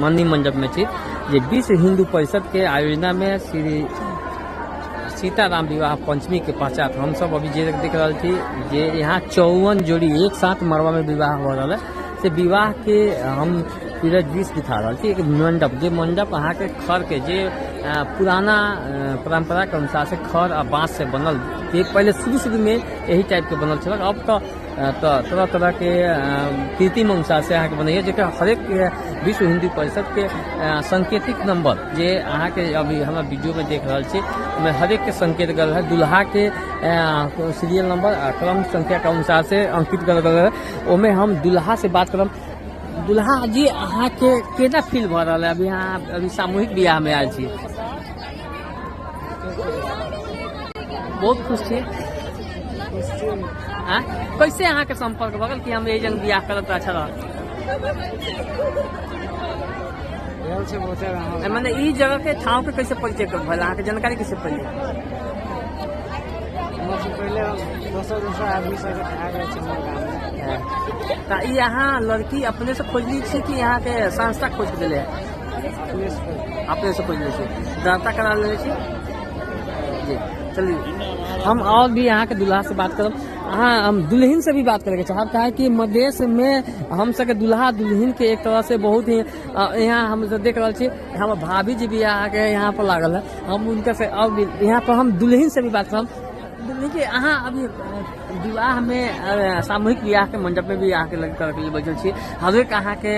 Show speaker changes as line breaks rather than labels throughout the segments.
मणि मंडप में छी जे विश्व हिंदू परिषद के आयोजना में श्री सीताराम विवाह पंचमी के पश्चात हम सब अभी जे देख रहल छी जे यहाँ 54 जोड़ी एक साथ मड़वा में विवाह हो रहल है, से विवाह के हम पूरा दृश्य दिखा रहल छी। एक मंडप, जे मंडप अहाँके खर के जे पुराना परंपरा के अनुसार से खर आ बांस से बनल, जे पहले शुरू शुरू में यही टाइप के बनल छल, अब तो तरह तरह के कृत्रिम अनुसार से अहाँके बनैया, जेकर हरेक विश्व हिंदू परिषद के सांकेतिक नंबर जे अहाँके अभी हमरा वीडियो में देख रहल छी, ओहिमे हरेक के संकेत गल है। दुल्हा के सीरियल नंबर आ क्रम संख्या के अनुसार से अंकित गल है। ओहिमे हम दुल्हा से बात करब। दुल्हा जी, अहाँके केना फील भऽ रहल है अभी अहाँ अभी सामूहिक बियाह में आयल छी? बहुत खुश छी। कैसे अहाँके संपर्क भऽ गेल कि हम एहि जगह बियाह करब तऽ अच्छा रहत? मने ई जगह के ठाव के कैसे परिचय भेल, अहाँके जानकारी कैसे पड़ल?
पहले दोसर दोसर आदमी सबके थाह रहै छै हमर गाममे।
तऽ ई अहाँ लड़की अपने से खोजली छी कि अहाँके संस्था खोज के देले है?
अपने से।
अपने से खोजले छी, दाता करा लेने छी जी। चलिए हम और भी अहाँके दुल्हा से बात करब। अहाँ हम दुल्हन से भी बात करैके चाहब, काहे कि मधेश में हम सबके दुल्हा दुल्हन के एक तरह से बहुत ही यहाँ हम सब देख रहल छी, हमर भाभी जी भी अहाँके यहाँ पर लागल है। हम उनका से और भी यहाँ पर हम दुल्हन से भी बात करब। देखिए अहाँ अभी विवाह में सामूहिक विवाह के मंडप में भी अहाँके लग कर के लिए बैठल छी, हरेक अहाँके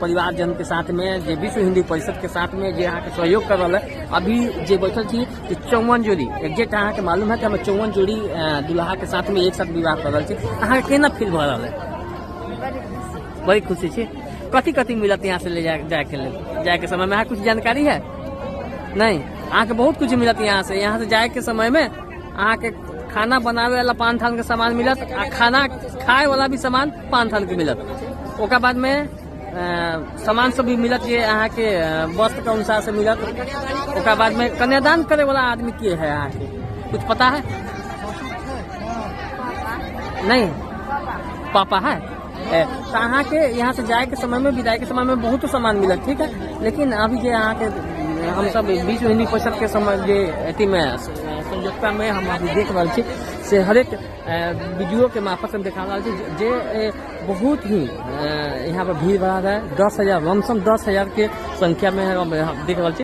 परिवारजन के साथ में जे विश्व हिंदू परिषद के साथ में जे अहाँके सहयोग कर रहल है। अभी जे बैठल छी जे 54 जोड़ी एग्जैक्ट अहाँके मालूम है कि हम 54 जोड़ी दुल्हा के साथ में एक साथ विवाह कर रहल छी। अहाँके केना फील भऽ रहल है? बड़ी खुशी छी। कथी कथी मिलत यहाँ से ले जाए के लेल, जाए के समय में अहाँ कुछ जानकारी है? नहीं, अहाँके बहुत कुछ मिलत यहाँ से। यहाँ से जाए के समय में अहाँके खाना बनावे वाला पान थान के सामान मिलत, आ खाना खाए वाला भी सामान पान थान के मिलत। ओकर बाद में सामान सब भी मिलत जे अहाँके वस्त्र के अनुसार से मिलत। ओकर बाद में कन्यादान करे वाला आदमी के है अहाँके कुछ पता है? नहीं, पापा है। तो अहाँके यहाँ से जाए के समय में, विदाई के समय में बहुत सामान मिलत, ठीक है। लेकिन अभी जे अहाँके हम सब विश्व हिंदू परिषद के समय जे अथी में संयोजकता में हम अभी देख रहल छी से हरेक वीडियो के मार्फत हम देखा रहल छी जे बहुत ही यहाँ पर भीड़ भाड़ है। 10,000 लमसम 10,000 के संख्या में हम देख रहल छी।